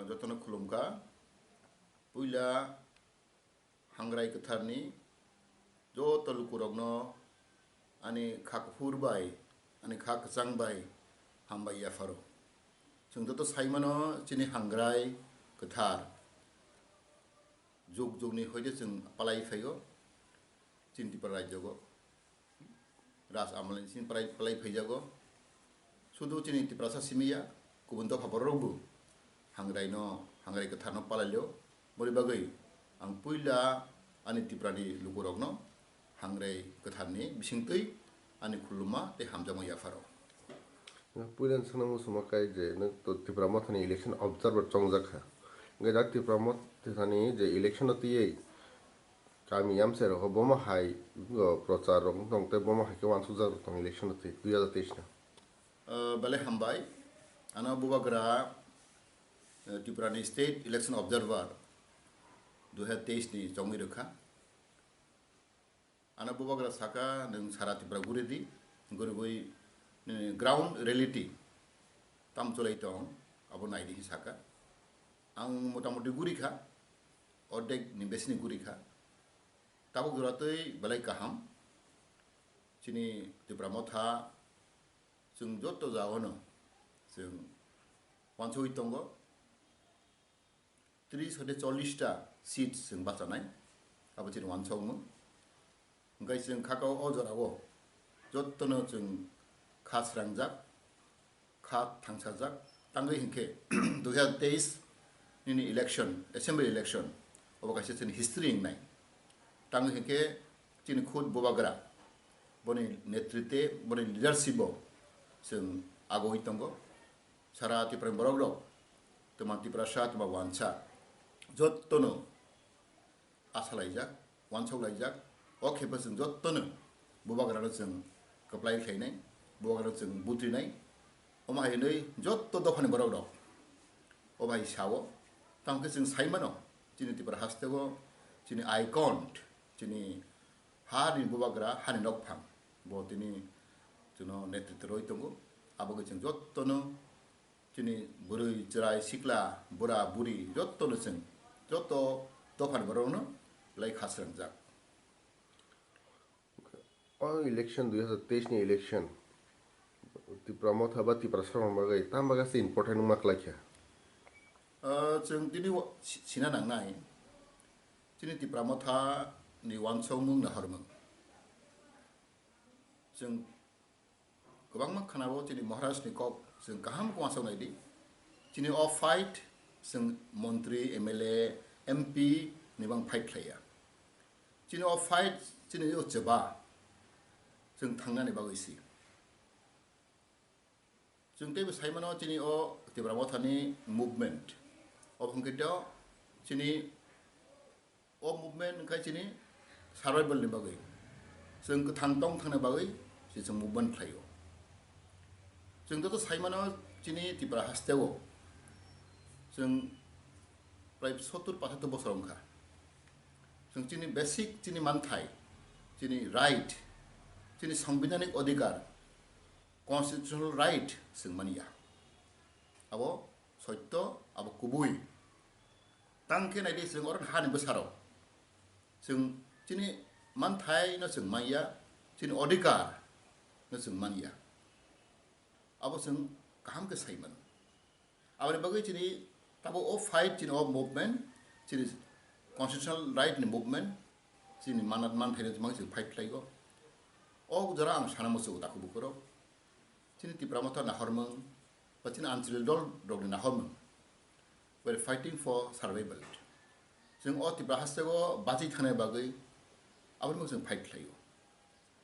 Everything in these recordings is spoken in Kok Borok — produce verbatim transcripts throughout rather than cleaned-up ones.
Jotono khulumkha. Puila Hangrai Kwtharni joto lukurokno ani kha kuphur bai, ani kha kwchang bai hambai yapharo. Chwng joto saimano chini Hangrai Kwthar jug jugni hoide chwng palai phaio chini Tripura rajyogo. Raj amolni simi palai, palai phaijago. Sudu chini Tiprasa simi ya, kubun dopha bororokbo Hangrai no, Hangrai Kwtharno palailio. Boni bagwi ang puila ani Tiprani lukurokno Hangrai Kwtharni bisingtwi ani khuluma tei hamjakma yapharo. Puila swngna muchungma kai je nwng to Tipra Mothani election observer chongjak kha. Hwnkhe da Tipra Mothani je election no twiwi kami yamsai rok bomo hai, o, prochar rok wng tong tei bomo hai khe uansukjak rok tong election no twi dui hazar teis no. Uh, belai hambai. Ano bubagra, uh, Tripura ni State Election Observer dui hazar teis ni chongwi rwkha. Ano bubagra saka, nwng sara Tripura guri di, guribui, eh, ground reality tam chulai tong, abo nai di hi saka. Ang motamuti guri kha, ordek ni besi ni guri kha. Tabuk jora twi belai kaham. Chini Tipra Motha, chwng joto jagao no chwng wansugwi tongo. Tris hoite chollish ta seat chwng bachanai, abo chini wansokmung. Hwnkhe chwng khakao o jorao jotono chwng kha srangjak, kha thangsajak, tangwi hinkhe dui hazar teis nini election, assembly election, obo kaisa chini history wngnai. Tangwi hinkhe chini khud bubagra, boni netritwe, boni leadership o chwng agoi tongo. Sara Tiprani borok rok, twma Tiprasa, twma wansa, jotono asa laijak, wansok laijak. O khe bo chwng jotono bubagrano chwng kwplai khlainai, bubagrano chwng butrinai. Omo hai hwnwi joto dophani borok rok o bai sao. Tamo khe chwng sai mano, chini Tripura hasteo chini icon, chini hani bubagra, hani nokphang, bo tini chwngno netritw rwi tongo. Abo khe chwng jotono chini bwrwi, chwrai, sikla, bura, buri, jotono chwng, joto dophani borokno belai kha srangjak. O election dui hazar teis ni election, Tipra Motha ba Tiprasa rokni bagwi tam bagwi se important wngma kwlai kha? Ah, chwng tini wa-, si-, sina nangnai, chini Tipra Motha ni wansokmung nahormung. Chwng kwbangma khanao chini Maharaj ni kok chwng kaham khe uansuk nai di. Chini o fight chwng montri, M L A, M P ni bang fight khlaiya. Chini o fight chini o chwba chwng thangnani bagwi si. Chwng teibo sai mano chini o Tipra Mothani movement. O hwnkhe to chini o movement wngkha chini survival ni bagwi. Chwng kwthang tong thangna bagwi se chwng movement khlaio. Chwng joto sai mano chini Tipra hasteo chwng prai sottur pachattur bosor wngkha. Chwng chini basic chini manthai, chini right, chini sangbidhanik odhikar, constitutional right chwng manya. Abo soitto, abo kubui. Tang khe nai di, chwng oro hani bwsarok. Chwng chini manthai no chwng manya, chini odhikar no chwng manya. Abo chwng kaham khe sai mano. Aboni bagwi chini tabo o fight, chini o movement, chini constitutional right ni movement, chini manat manthai no chwng fight khlaigo. O jora ang sana muchungo takhuk bukhurok. Chini Tipra Motha nahormung, ba chini anchalik dol rokni nahormung. We are fighting for survival. Chwng o Tipra hasteo bachwi thangna bagwi aboni bagwi chwng fight khlaio.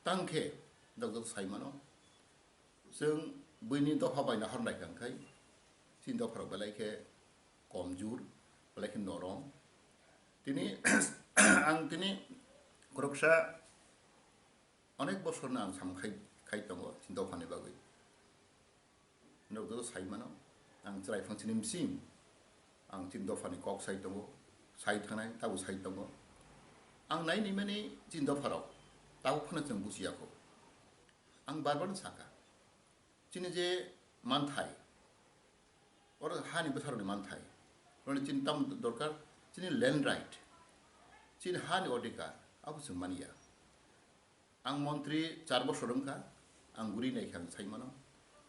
Tang khe, jok jok sai mano. Chwng buini dopha bai nahor nai kha, hwnkhe chini dopharok belai khe komjur, belai khe norom. Tini, ang tini khoroksa onek bosorno ang sam khai, khai tongo chini dophani bagwi. Norok joto sai mano, ang chwrai phang chini bising, ang chini dophani kok sai tongo, sai thangnai, tabuk sai tongo. Ang nai nai mani chini dopharok, tabuk phano chwng buchiya kho. Ang bar bar no saka, chini je manthai, oro hani bwsarokni manthai, Boroni chini tamo dorkar, chini land right, chini hani odhikar, abo chwng manya. Ang montri char bosor wngkha, ang guri naikha ang sai mano.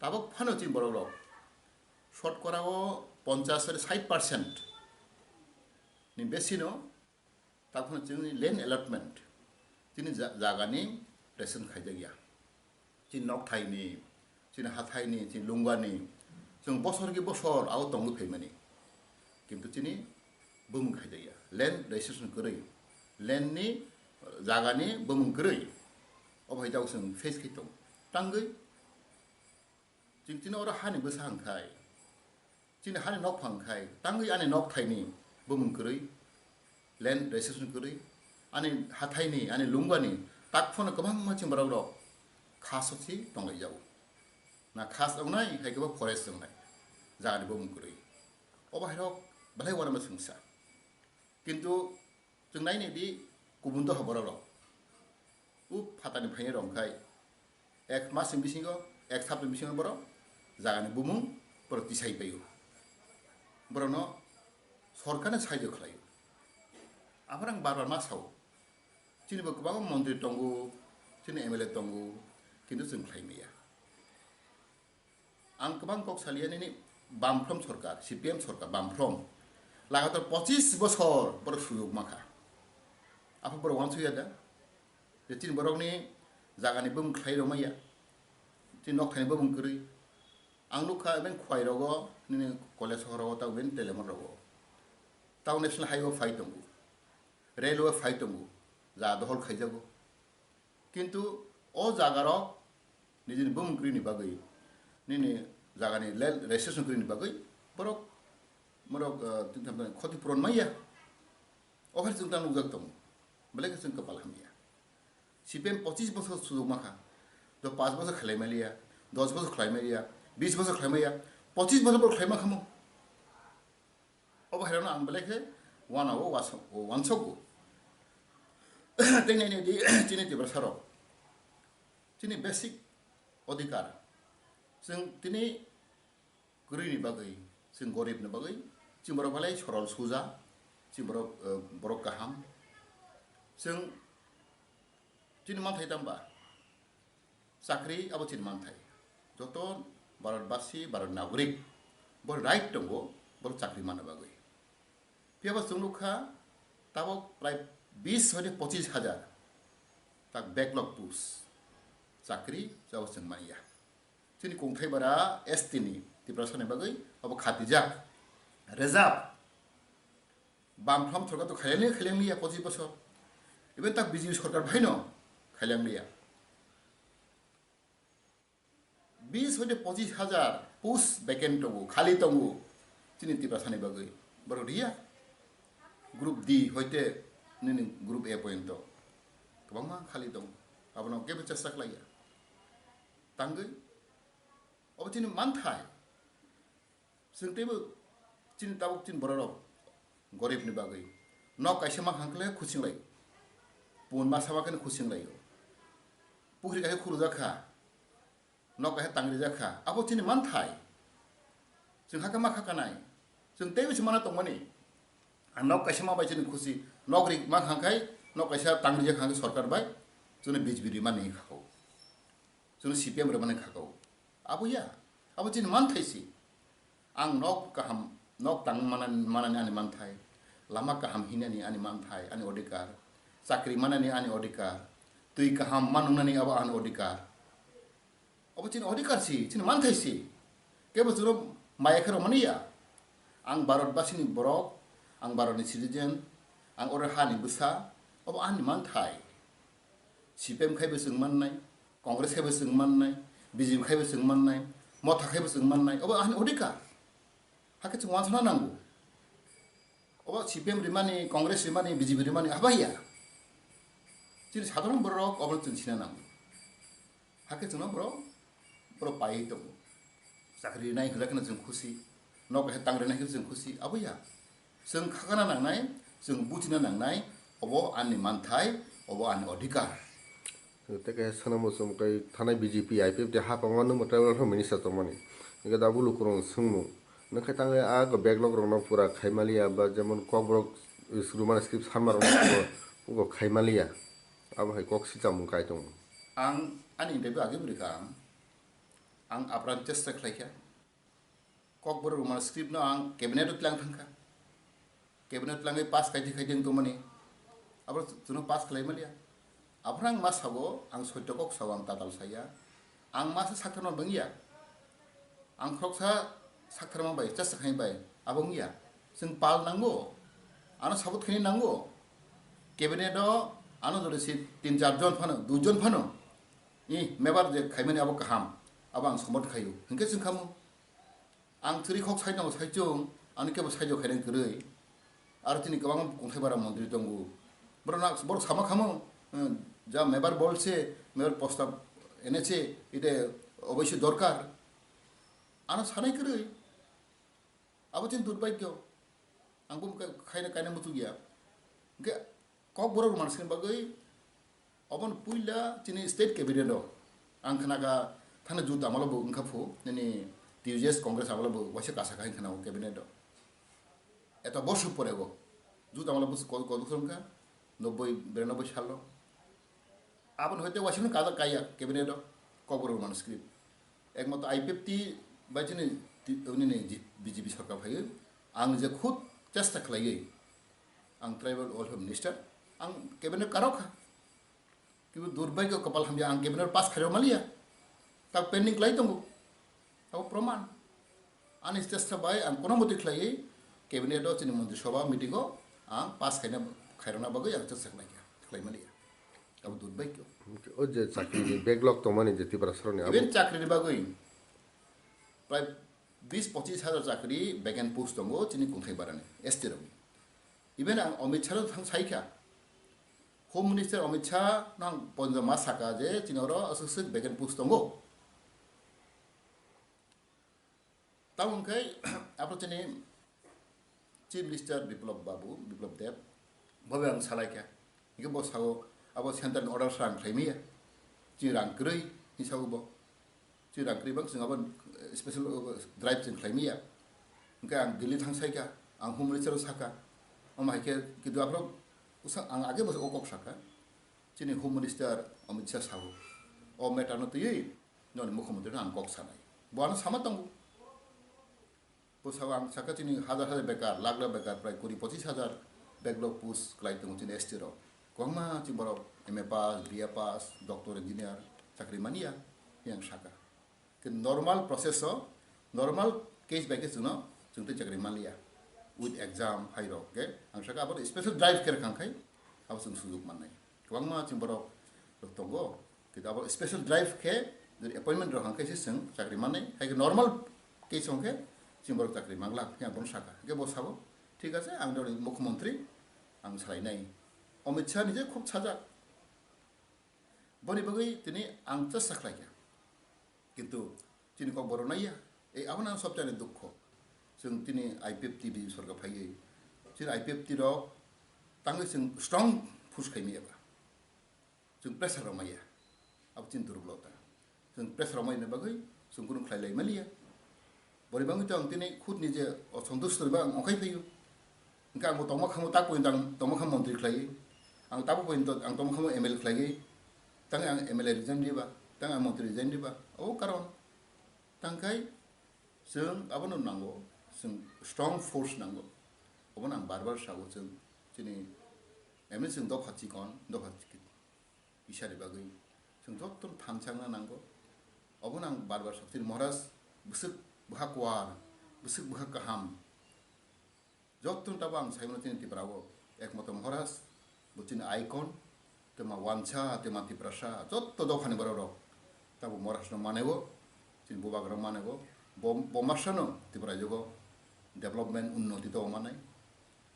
Tabok phano chini borok rok shotkora o ponchas sari sait percent ni besino tabok phano chini land allotment, chini ja-, jagani restriction khaijak ya. Chini nokthaini, chini hathaini, chini lungani, chwng bosor ki bosor abo tongwi phaimani. Kintu chini bumung khaijak ya. Land registration kwrwi, land ni, uh, jagani bumung kwrwi. Obo hai jagao chwng face khai tong. Tangwi chwng chini oro hani bwsa hwnkhai, chini hani nokphang khai, tangwi ani nokthaini bumung kwrwi, land registration kwrwi, ani hathaini, ani lungani tak phano kwbangma chini borok rok khas o si tonglaijao. Na khas wngnai, hai khe bo forest wngnai, jagani bumung kwrwi. Obo hai rok belai uanama swngsa. Kintu chwng nai nai di, kubun doha borok rok. U phatani phainai rok khai ek mas ni bisingo, ek sapta ni bisingo borok jagani bumung borok tisai paio. Borokno sorkarni sahajyo khlaio. Aphano ang bar bar ma sao. Chini bo kwbangma montri tongo, chini M L A tongo, kintu chwng khlai maya. Ang kwbang kok saliya nini Bamfront sorkar, C P M sorkar, Bamfront. Lagatar pochis bosor borok sujok makha. Aphano borok uansukya da? Je chini borokni jagani bumung khlai rwmaya, chini nokthaini bumung kwrwi. Ang nukha, even Khwai rogo, nini Kolesahar rogo, tei even Telemon rogo. Tei National Highway phai tongo, railway phai tongo, ja dohol khaijago. Kintu o jaga rok nijini bumung kwrwini bagwi, nini jagani land registration kwrwini bagwi borok, borok, uh, tini tham khoti puron maya. Okhar chwng ta nukjak tongo. Belai khe chwng kwpal hamya. C P M pochis bosor sujok makha. Do panch bosor khlai maliya, dos bosor khlai maliya, bis bosor khlai maliya, pochis bosor bo khlai makhamo. Obo hairano ang belai khe uanao uansok-, uansogo. Tei nini di chini Tiprasa rok, chini basic odhikar, chwng tini kwrwini bagwi, chwng goribni bagwi, chini borok belai sorol suja, chini borok, eh, borok kaham. Chwng chini manthai tamba? Chakri abo chini manthai. Joto Bharatbasi, Bharat nagorik, bo right tongo, borok chakri manna bagwi. Phiyaba chwng nukha, tabok prai bis hoite pochis hajar tak backlog post chakri jabo chwng manya. Chini kongthai bara S T ni Tiprasa ni bagwi abo khatijak, reserve. Bamfront sorkar to khailang liya, khailang liya pochis bosor. Even tak B J P sorkar bhaino khailang liya. Bis hoite pochis hajar post vacant tongo, khali tongo chini Tiprasa ni bagwi. Borok riya? Group D hoite nini group A pointo kwbangma khali tongo. Abono kebo chesta khlaiya. Tangwi obo chini manthai. Chwng teibo chini tabuk chini bororok goribni bagwi nok kaisa ma hangkle khuching lai. Pun ma sama khe khuching lai. Pukhri kaisa khurujak kha. Nok kaisa tangrijak kha. Abo chini manthai. Chwng hakhe ma kha kanai. Chwng teibo se mana tongmani. Ang nok kaisa ma bai chini khusi. Nok ri ma hangkhai nok kaisa tangrijak hangkhe sorkar bai. Chwngno B J P rimani khakao. Chwngno C P M rimani khakao. Abo ya. Abo chini manthai si. Ang nok kaham, nok tang manani, manani ani manthai, lama kaham hinani ani manthai, ani odhikar, chakri manani ani odhikar, twi kaham ma nungnani abo ani odhikar. Abo chini odhikar si, chini manthai si. Kebo chwngno maya khe rwmani ya. Ang Bharatbasini borok, ang Bharatni citizen, ang oro hani bwsa, abo ani manthai. C P M khaibo chwng mannai, Congress khaibo chwng mannai, B J P khaibo chwng mannai, Motha khaibo chwng mannai, obo ani odhikar. Hakhe chwng uansukna nango. Obo C P M rimani, Congress rimani, B J P rimani, abo ya. Chini sadharon borok obo chwng sina nango. Hakhe chwngno borok, borok paiwi tongo. Chakri rinai hwnjakhe chwng khusi, nok kaisa tang rinai hwnjakhe chwng khusi, abo ya. Chwng khakana nangnai, chwng buchina nangnai, obo ani manthai, obo ani odhikar. Tei kaisa sanamo chwng kai thanai B J P, I P F T hapangma nwngma tribal minister tongmani. Hingke da bulu kwrwng swngmung. Nokhe tangwi a go backlog rokno pura khaimaliya ba jemon kokborok Roman script sanma rokno pura khaimaliya. Abo hai kok sichamo kai tongo. Ang ani interview age bwrwi kha ang. Ang apran chesta khlaikha. Kokborok Roman script no ang cabinet o tlang thangkha. Cabinet tlangwi pass khaidi khaidi wng tongmani. Abo chwngno pass khlai maliya. Aphano ang ma sago, ang soito kok sao, ang tatal saya. Ang ma se sakthar ma bangya. Ang khoroksa sakthar ma bai, chesta khai bai, abo wngya. Chwng pal nango. Ano sabut khaini nango. Cabinet o ano jodi si tin char jon phano, dui jon phano. I mebar je khaimani abo kaham. Abo ang somot khaio. Hinkhe chwng khamu. Ang thwrwi khok sai tongo saichung, ani kebo saijo khainai kwrwi. Aro chini kwbangma kongthai bara montri tongo. Borok na, borok sama khamo, eh, ja mebar bolse, mebar posta enese, ite oboisyo dorkar. Ano sanai kwrwi. Abo chini durbhagyo. Ang bo khaina kaina muchungya. Hwnkhe Kokborok Roman script bagwi, oboni puila chini state cabinet o ang khna kha thani jut amalo bo wngkha phu, nini T U J S Congress amalo bo waisa kasa kha wngkha na o cabinet o. Eto bosor pore bo jut amalo bo kol, kol wngkha nobboi biranoboi salo. Aboni hoite waisa no kajak kaiya cabinet o Kokborok Roman script. Ekmato I P F T bai chini ti-, nini ji-, B J P sorkar phaiwi ang je khud chesta khlaiwi ang tribal welfare minister, ang cabinet karok kha. Kibu durbhagyo kopal hamya ang cabinet pass khairok maliya. Tak pending khlai tongo. Abo proman. Ani chesta bai ang kono moti khlaiwi cabinet o chini montri sabha meeting o ang pass khaina, khairokna bagwi ang chesta khlai kha, khlai maliya. Abo durbhagyo. O je chakri ni backlog tongmani je Tripura soroni abo. Even chakri ni bagwi prai bis pochis hajar chakri vacant post tongo chini kongthai barani S T rokni. Even ang Amit Shah no thang sai kha. Home Minister Amit Shah nang ponjo ma saka je chini oro aswk swk vacant post tongo. Tamo hwnkhe abo chini Chief Minister Biplab Babu, Biplab Deb, bo bai ang salai kha. Hwnkhe bo sao abo central order sa ang khlai maya. Chini rang kwrwi hinwi sao bo. Chini rang kwrwi bang chwng abo special drive chwng khlai maya. Hwnkhe ang Delhi thang sai kha, ang Home Minister o saka. Omo hai khe kidu aphro usa ang age bo o kok saka. Chini Home Minister Amit Shah sao. O matter no twiwi noni mukhyamantri no ang kok sanai. Bo ano sama tongo. Bo sao ang saka chini hajar hajar bekar, lakh lakh bekar, prai kuri pochis hajar backlog post kwlai tongo chini S T rok. Kwbangma chini borok M A pass, B A pass, doctor, engineer chakri mania, yang saka. Khe normal process o, normal case by case chwngno, chwng tei chakri manliya. With exam, hai rok, khe ang saka abo special drive khe rwkha khai, abo chwng sujuk mannai. Kwbangma chini borok rok tongo, kintu abo special drive khe, jodi appointment rok hang khe se chwng chakri mannai, hai khe normal case hong khe chini borok chakri mangla, khe ang bono saka. Hingkhe bo sabo, "Thik ache, ang nini mukhyamantri, ang salainai." Amit Shah ni je khub sajak. Boni bagwi tini ang chesta khlai kha. Kintu chini kok borok naiya, ei abono ang sobchani dukho. Chwng tini I P F T B J P sorkar phaiwi, chini I P F T rok tangwi chwng strong force khai maya ba. Chwng pressure rok maya. Abo chini durblota. Chwng pressure rok maya bagwi chwng kunu khlai lai maliya. Bori bangwi to ang tini khud ni je osontush tonwi ba ang ongkhai phaio. Hingkhe ang bo tongma khamu tak pointo ang tongma khamu montri khlaiwi. Ang tabo pointo ang tongma khamu M L A khlaiwi. Tang ang M L A resign diba, tang ang montri resign diba. Abo karon. Tangkhai chwng abono nango, chwng strong force nango. Obono ang bar bar sao chwng chini M L A chwng dopha chikon, dopha chikon. Isani bagwi chwng jotono thansa wngna nango. Obono ang bar bar sakha, chini Maharaj bwswk bwkha kuar, bwswk bwkha kaham. Jotono tabo ang saimano chini Tripura o ekmato Maharaj, bo chini icon, tei ma wansa, tei ma Tiprasa, joto dophani borok rok tabo Maharaj no manai o, chini bubagra manai o, bo, bo masano Tripura jogo development unnoti to manai.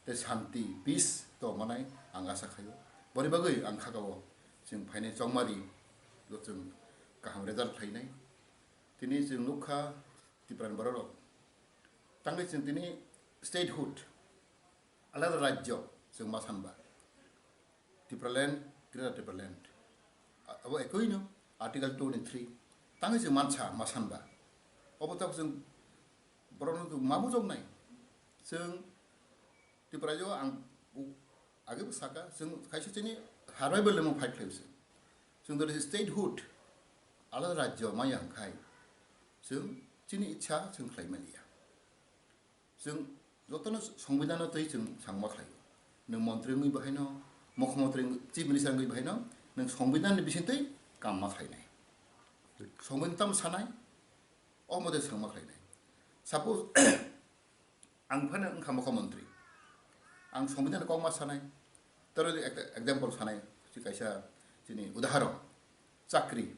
Tei santi, peace to manai ang asa khaio. Boni bagwi ang khakao chwng phainai chongmari, bo chwng kaham result khlainai. Tini chwng nukha Tiprani bororok. Tangwi chwng tini statehood, alada rajyo chwng ma sanba. Tipraland, Greater Tipraland. A-, abo ekoino Article twenty-three. Tangwi chwng mansa ma sanba. Obo tabuk chwng Borokno chwng ma bujoknai? Chwng Tripura o ang u-, age bo saka, chwng kaisa chini survival ni fight khlai se. Chwng dori statehood alada rajyo maya hwnkhai chwng chini ichha chwng khlai maliya. Chwng jotono songbidano twi chwng sangma khlai. Nwng montri wngwi bahaino, mukhyamantri wngwi, chief minister wngwi bahaino nwng songbidani bisingtwi kamma khlainai. Songbidan tamo sanai, o mode sangma khlainai. Suppose ang phano wngkha mukhyamantri, ang songbidani kokma sanai, toro ekta example sanai, si kaisa chini udahoron, chakri,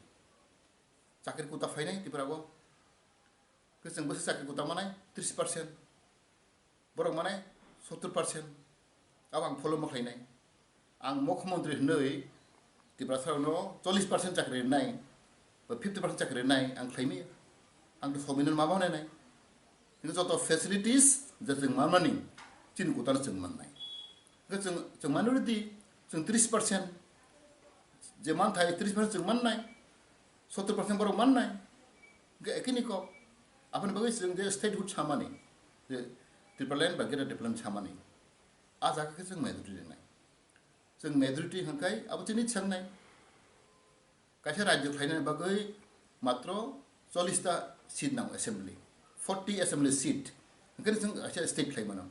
chakri kuta phainai Tripura o, khe chwng bwswk chakri kuta manai tris percent, borok manai sottor percent, abo ang follow ma khlainai. Ang mukhyamantri hwnwi Tiprasarokno chollish percent chakri rwnai ba fifty percent chakri rwnai ang khlaimaya. Ang to sobinan ma banai nai. Hingke joto facilities je chwng manmani chini kutano chwng mannai. Hingke chwng, chwng minority, chwng tris percent, je manthai tris percent chwng mannai, sottor percent borok mannai. Hingke ekini kok, aboni bagwi chwng je statehood samani, je Tipraland ba Greater Tipraland samani, a jaga khe chwng majority rinai. Chwng majority hwnkhai abo chini swngnai. Kaisa rajyo khlainani bagwi matro chollish ta seat nango assembly, forty assembly seat. Hwnkhai chwng kaisa state khlai mano.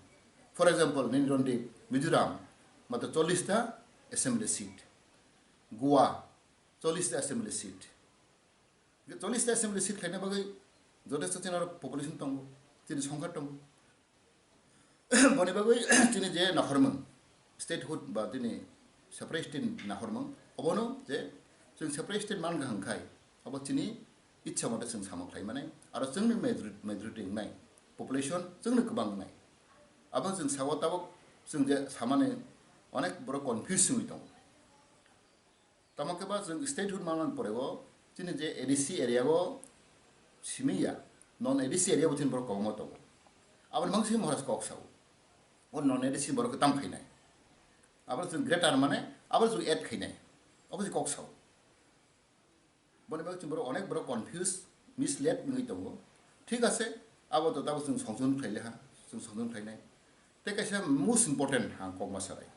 For example, nini Rondip, Mizoram, matro chollish ta assembly seat. Goa, chollish ta assembly seat. Chollish ta assembly seat khlaina bagwi jothesto chini oro population tongo, chini songkha tongo. Boni bagwi chini je naharmung, statehood ba chini separate state naharmung, obono je chwng separate state man kaham khai, abo chini ichha mote chwng samung khlai mani, aro chwngni majority, majority wngnai, population chwngno kwbang wngnai. Abo chwng sao tabuk chwng je samani onek borok confuse wngwi tongo. Tamo khe ba chwng statehood manmani pore o chini je A D C area o simi ya, non A D C area bo chini borok kwbangma tongo. Aboni mangsi Maharaj kok sao. O non A D C borok khe tam khainai. Abo chwng greater mane abo chwng add khainai. Abo se kok sao. Boni bagwi chwng borok onek borok confuse, misled wngwi tongo. Thik ase, abo to tabuk chwng songjon khlai le ha, chwng songjon khlainai. Tei kaisa most important ang kok ma sarai.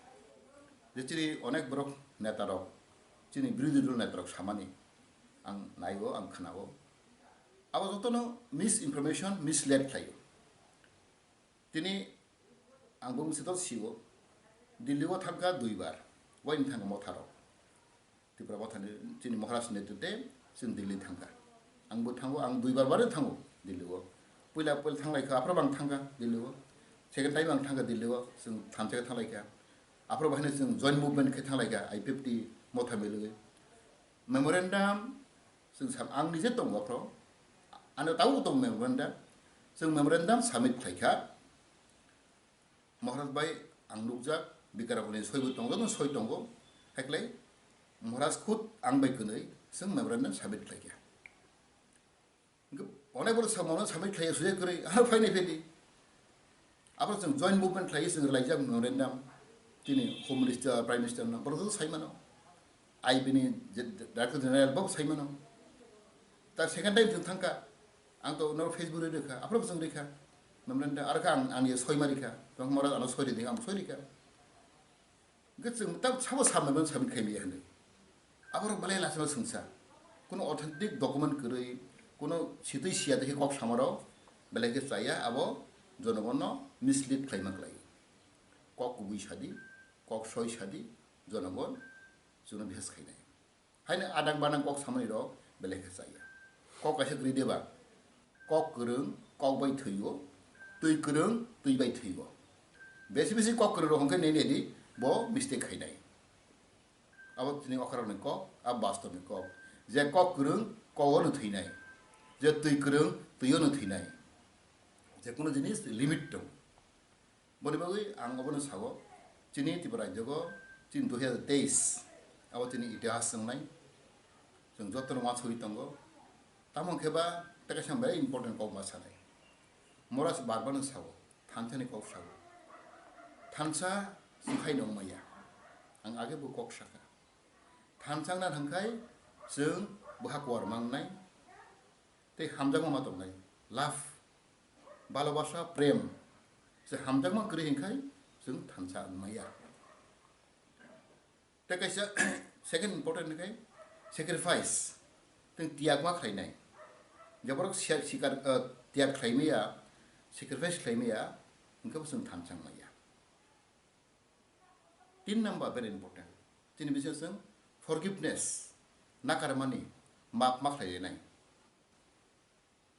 Je chini onek borok neta rok, chini birodhi dol neta rok samani ang naigo, ang khnao. Abo jotono misinformation, misled khlaio. Tini ang bo mungsa dol sio, Delhi o thangkha duibar, waini thangkha motha rok. Tripura mothani chini Maharaj ni netrite chwng Delhi thangkha. Ang bo thango, ang duibar bare thango Delhi o. Puila puila thanglaikha, aphro bo ang thangkha Delhi o. Second time ang thangkha Delhi o, chwng thansa khe thanglaikha. Aphro bo haino chwng joint movement khe thanglaikha, I P F T motha milwi. Memorandum chwng sam, ang nije tongo aphro. Ano tabuk tongo memorandum. Chwng memorandum submit khlaikha. Maharaj bai ang nukjak, Bikarakul ni soi bo tongo, joto soi tongo. Haiklai Maharaj khud ang bai kwnwi chwng memorandum submit khlaikha. Hingke onek borok samano submit khlaiya suya kwrwi, ah, phainai phedi. Abo chwng joint movement khlaiwi chwng rwlaijak memorandum. Chini Home Minister, Prime Minister no, borok joto sai mano. I B ni je-, Director General bo sai mano. Ta second time chwng thangkha. Ang to norok Facebook ri rwkha, aphuru bo chwng rikha. Memorandum, arokhe ang, ang ye soi ma rikha. Tong mora ano soi ri di, ang soi rikha. Hingke chwng ta sabo sa memorandum submit khai maya hinwi. Aborok belai lachima swngsa. Kuno authentic document kwrwi, kuno sitwi siya dekhe kok samarok belai khe chaya, abo jonogonno mislead khlaima klai. Kok kubui sadi, kok soi sadi, jonogon chwngno bihes khainai. Haino adang banang kok samani rok belai khe chaya. Kok kaisa kwrwi deba. Kok kwrwng kok bai thwio, twi kwrwng twi bai thwio. Besi besi kok kwrwng rok hwnkhe nini di bo mistake khainai. Abo chini okra rokni kok, abo bastobni kok. Je kok kwrwng kok ono thwinai. Je twi kwrwng twi ono thwinai. Je kono jinis limit tong. Boni bagwi ang obono sago, chini Tripura rajyogo chini dui hazar teis abo chini itihas wngnai, chwng jotono uansugwi tongo. Tamo khe ba tei kaisa very important kok ma sanai. Mora se bar bar no sago, thansa ni kok sago. Thansa chwng hai nong maya. Ang age bo kok saka. Thansa wngna thangkhai chwng bwha kuar mangnai tei hamjakma ma tongnai. Love Bhalobasa, prem, se hamjakma kwrwi hinkhai chwng thansa wngmaya. Tei kaisa second important hinkhai sacrifice, tei tiyagma khlainai. Jeborok sia-, sikar, eh, tiyag khlaimaya, sacrifice khlaimaya, hwnkhe bo chwng thansa wngmaya. Tin number very important. Chini bisingo chwng forgiveness, nakarmani, map ma khlailainai.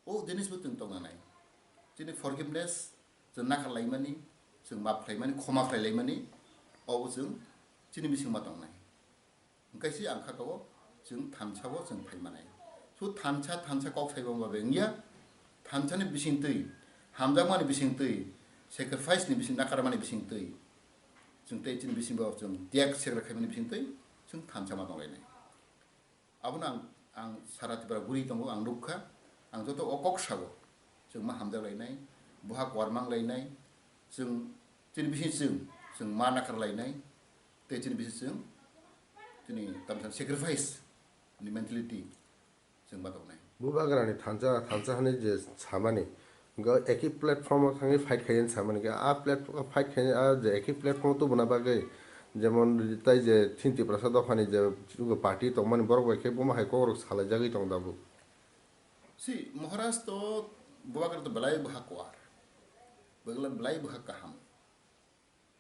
O jinis bo chwng tongnanai. Chini forgiveness, chwng nakarlaimani, chwng map khlaimani, khoma khlailaimani, obo chwng chini bisingo ma tongnai. Hwnkhe se ang kha kabo chwng thansa-o chwng phai manai. So thansa, thansa kok saibo wngya, thansani bisingtwi, hamjakmani bisingtwi, sacrifice-ni bising, nakarmani bisingtwi, chwng tei chini bisingo chwng tiyag segra khaimani bisingtwi chwng thansa ma tonglainai. Abono ang, ang sara Tripura guri tongo, ang nukha, ang joto o kok sao, chwng ma hamjaklainai, boha kuar manglainai, chwng chini bising chwng, chwng ma nakarlainai, tei chini bising chwng, chini tamsa sacrifice ni mentality chwng ma tongnai. Bubagrani thansa, thansa hani je samani, Ga eki platform o thangwi fight khaiyani samani khe, a platform fight khaiyani, a je eki platform o tubuna bagwi, jemon tai je Chin Tiprasa dophani je chugo party tongmani borok bai khe bomo hai kokrok salaijagwi tong tabuk. Si Maharaj to Bubagra to belai bwha kuar, belai bwha kaham.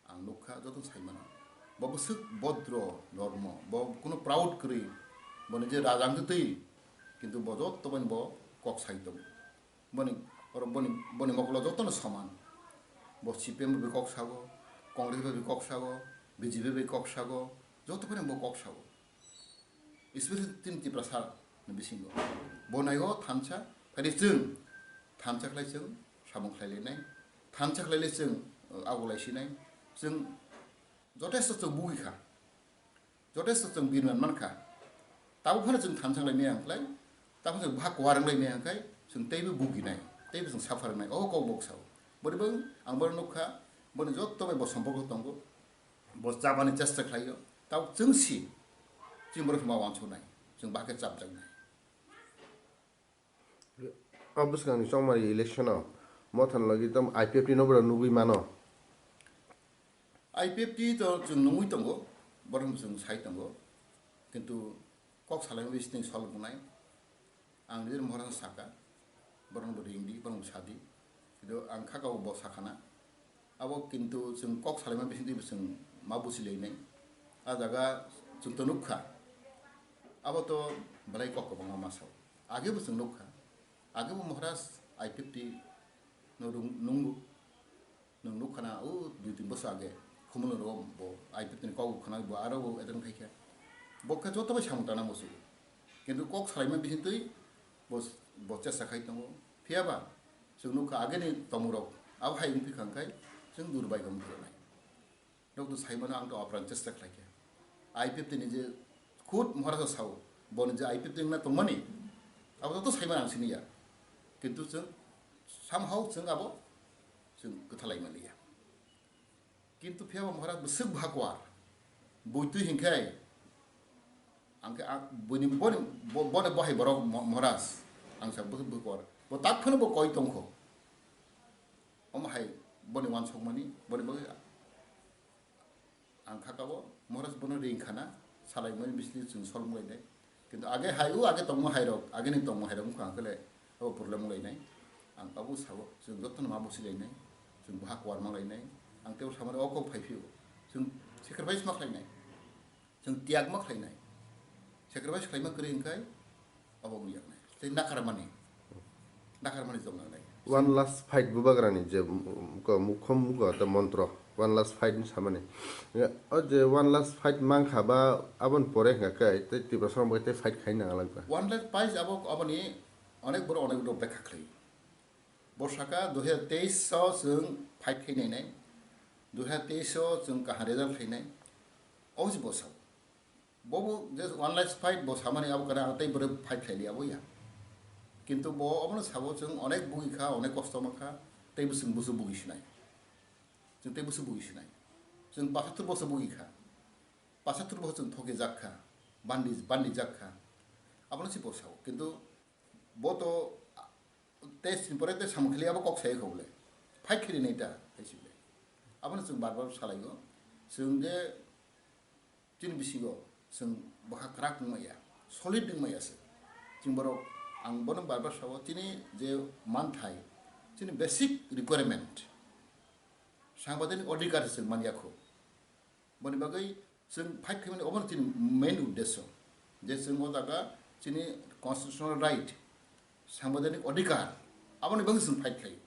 Ang nukha joto sai mano. Bo bwswk bodro normo, bo kuno proud kwrwi, boni je rajang twi, kintu bo joto boni bo kok sai tongo. Boni, oro boni, boni mokolo jotono soman. Bo C P M bai kok sago, Congress bai kok sago, B J P bai kok sago, joto boni bo kok sago. Especially chini Tiprasa ni bisingo. Bo naigo thansa, phai chwng thansa khlai chwng samung khlai lainai, thansa khlai le chwng, uh, ago lai sinai, chwng jotesto chwng bugwi kha, jotesto chwng birman man kha. Tabuk phano chwng thansa lai maya khlai, tabuk chwng bha kuar lai maya khlai, chwng teibo buginai, teibo chwng suffer nai, o kok bok sao. Boni bwng ang bono nukha, boni joto bai bo somporko tongo, bo chabani chesta khlaio. Tabuk chwng si, chini borok ma wansuknai, chwng bahai khe chapjaknai. O bwskangni chongmani election o Mothan logi tamo I P F T no bwrwi nugwi mano. I P F T to chwng nungwi tongo, borok chwng sai tongo, kintu kok salaimani bising solve wngnai. Ang nini Maharaj saka, borokno bo ring di, borokno bo sa di. Kintu ang kha kabo bo sakha na. Abo kintu chwng kok salaima bising twi bo chwng ma busi lainai. A jaga chwng to nukha. Abo to belai kok kwbangma ma sao. Age bo chwng nukha. Age bo Maharaj I P F T no rung-, nungo. Nwng nukha na, o dui tin bosor age, Khumulwng rogo bo I P F T ni kok khna bo aro bo attend khai kha. Bo khe joto bai samung tana muchungo. Kintu kok salaima bising twi bo, bo chesta khai tongo. Phiya ba, chwng nukha ageni tongmung rok, abo hai wngphi kha hwnkhe chwng dur bai khe wngphi rwnai. Rok to sai mano ang to apran chesta khlai kha. I P F T ni je khud Maharaj sao, bo ni je I P F T wngna tongmani, abo joto sai mano ang siniya. Kintu chwng somehow chwng abo chwng kwthalai manliya. Kintu phiya bo Maharaj bwswk bha kuar. Buitwi hinkhe ang khe ang buini boni bo-, boni bohai borok Mo-, Maharaj ang sa bwswk bha kuar. Bo tak phano bo koi tongkho. Omo hai boni wansokmani boni bagwi ang kha kabo Maharaj bono ring khana salaimani bisni chwng solmung lainai. Kintu age hai o age tongma hai rok, age ni tongma hai rok wngkha hwnkhe le abo problem wng lainai. Ang abo sabo chwng jotono ma busi lainai, chwng boha kuar ma lainai. Ang tebo samani o kok phai phio, chwng sacrifice ma khlainai, chwng tiyag ma khlainai. Sacrifice khlaima kwrwi hwnkhe abo wng yaknai. Tei nakarmani, nakarmani tong nangnai. One last fight bubagrani je, um, ko mukhom mugo ta montro. One last fight ni samani. Ya, o je one last fight mankha ba aboni pore hwnkha khe tei Tiprasa rok bai tei fight khai nang langkha. One last fight abo, aboni onek borok onek rok bekha khlai. Bo saka dui hazar teis o chwng fight khai nai nai. Dui hazar teis o chwng kaham result khai nai. O se bo sao. Bo bo je one last fight bo samani abo kana ang tei bwrwi fight khaili abo ya. Kintu bo obono sabo chwng onek bugi kha, onek kosto mankha, tei bwswng bwswk bugi sinai. Chwng tei bwswk bugi sinai. Chwng pasatur boswk bugi kha. Pasatur boswk chwng thoke jak kha. Bandi, bandi jak kha. Abono si bo sao. Kintu bo to Tei chini pore tei samung kheli abo kok sai kho bole. Fight kheli nai ta hai si bole. Abono chwng bar bar salai o. Chwng je chini bisingo chwng bwkha kwrak wng maya, solid wng maya se. Chwng borok ang bono bar bar sao chini je manthai, chini basic requirement, sangbadenik odhikar se chwng man ya kho. Boni bagwi chwng fight khaimani obono chini main uddesyo. Je chwng o jaga chini constitutional right, sangbadenik odhikar, aboni bagwi chwng fight khlaio.